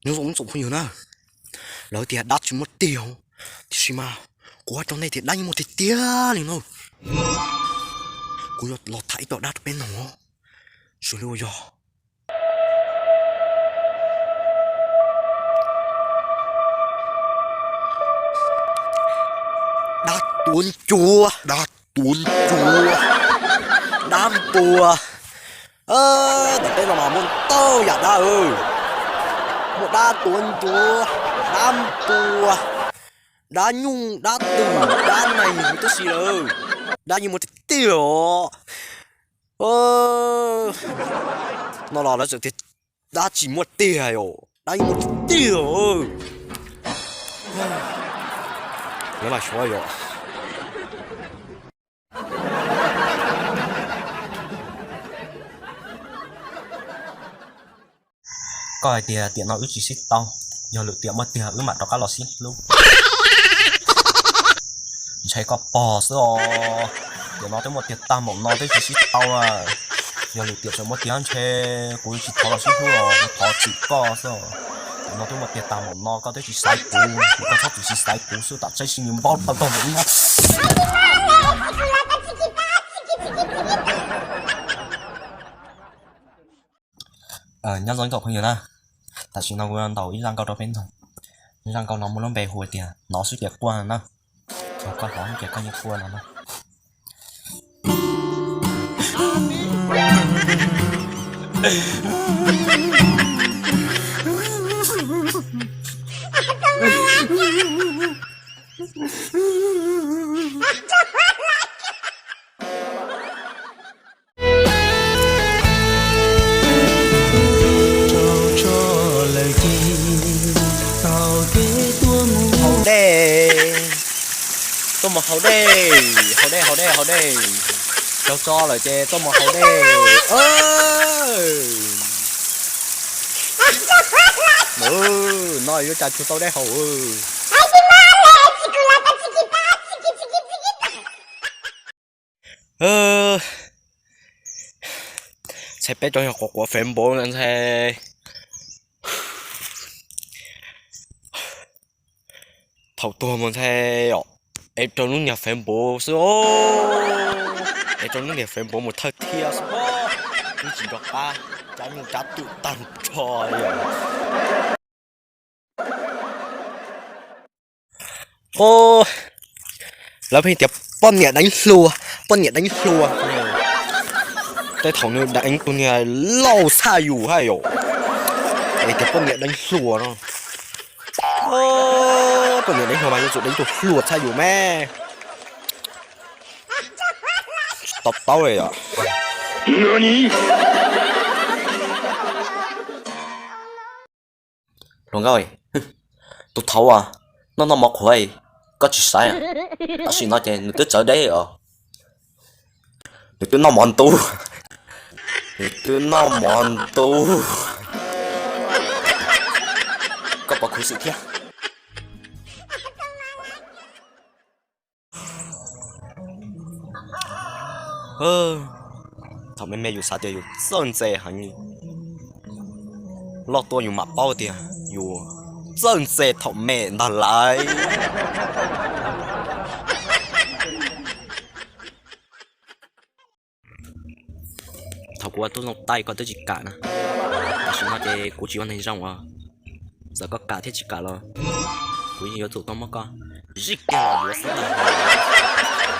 Nyob zoo ib tsoom phooj ywg na, lawv tias dab tsis muaj tiag, tiam sis mas kuv hais rau nej tias dab yeej muaj tiag tiag li no. Kuv yuav los tham ib co dab rau peb mloog, xws li uas yog dab tuav ncuav, dab tuav ncuav, dab npua. Ntawm peb no mas muaj ntau yam dab, muaj dab tuav ncuav, dab npua, dab nyuj, dab twm, dab nees huv tib si lawm. Dab yeej muaj tiag tiag os. No los lawv txawm tias dab tsis muaj tiag os, dab yeej muaj tiag tiag os. Lawv mas suav yom. Koj hais tias tiam no wb tsis sib tau, yog lwm tiam muaj tiag wb mam rov qab los sib hlub. Ntshe koj pog xwb os. Tiam no twb muaj tiag tag npaum no twb tsis sib tau a. Yog lwm tiam tseem muaj tiag ntshe kuv tsis thov los sib hlub os, kuv thov txim koj xwb os. Tiam no twb muaj tiag tag npaum no koj twb tsis xaiv kuv, koj txhob txwm tsis xaiv kuv xwb, tam tseeb sib nws npaub tau tag npaum no. Nyob zoo ib tsoom phooj ywg na, tam sim no kuv yuav ntaus ib zaj nkauj rau peb mloog. Zaj nkauj no muaj lub npe hu tias Hnov Xwb Ces Quaj na. Koj hnov xwb ces koj yeej quaj no na. Haus dej, tuaj mus haus dej, haus dej, haus dej, haus dej, haus dej. Raug tso lawm ces tuaj mus haus dej. No yuav cas tsis tau dej haus. Ntshai peb cov yog quav quav Facebook no ntshai. Thaum tuag mus ntshai es rau lub niag Facebook xwb, es rau lub niag Facebook mus thawj thiab xwb. Twb tsis nco qab cab nyuj cab twm tag nrho li. Lawv pheej tias poj niam deev hluas, poj niam deev hluas. Tej thaum nws deev tus niag laus tshaj yus haj yom, es tias poj niam deev hluas no. Poj niam deev hluas mas yuav tsum deev tus hluas tshaj yus me. Tsis to taub li os. Hluas nkauj, tus thaud uas noj noj mov qhuav, koj tsis xaiv, tam sim no ces nws twb txawv deb os. Nws twb noj mov ntub, nws twb noj mov ntub. Koj puas khuv xim thiab? Thaum me me yus xav tias yus txawj ntse heev li, loj tuaj yus mam paub tias yus txawj ntse thaum me ntag lauj. Thaum kuv ua tub zoo taij koj twb tsis kam na, tam sim no ces kuv tsis ua neeg zoo os. Txawm koj kam thiab tsis kam los kuv yeej yuav tsum tau muab koj zij kiag los yuav xwb ntag.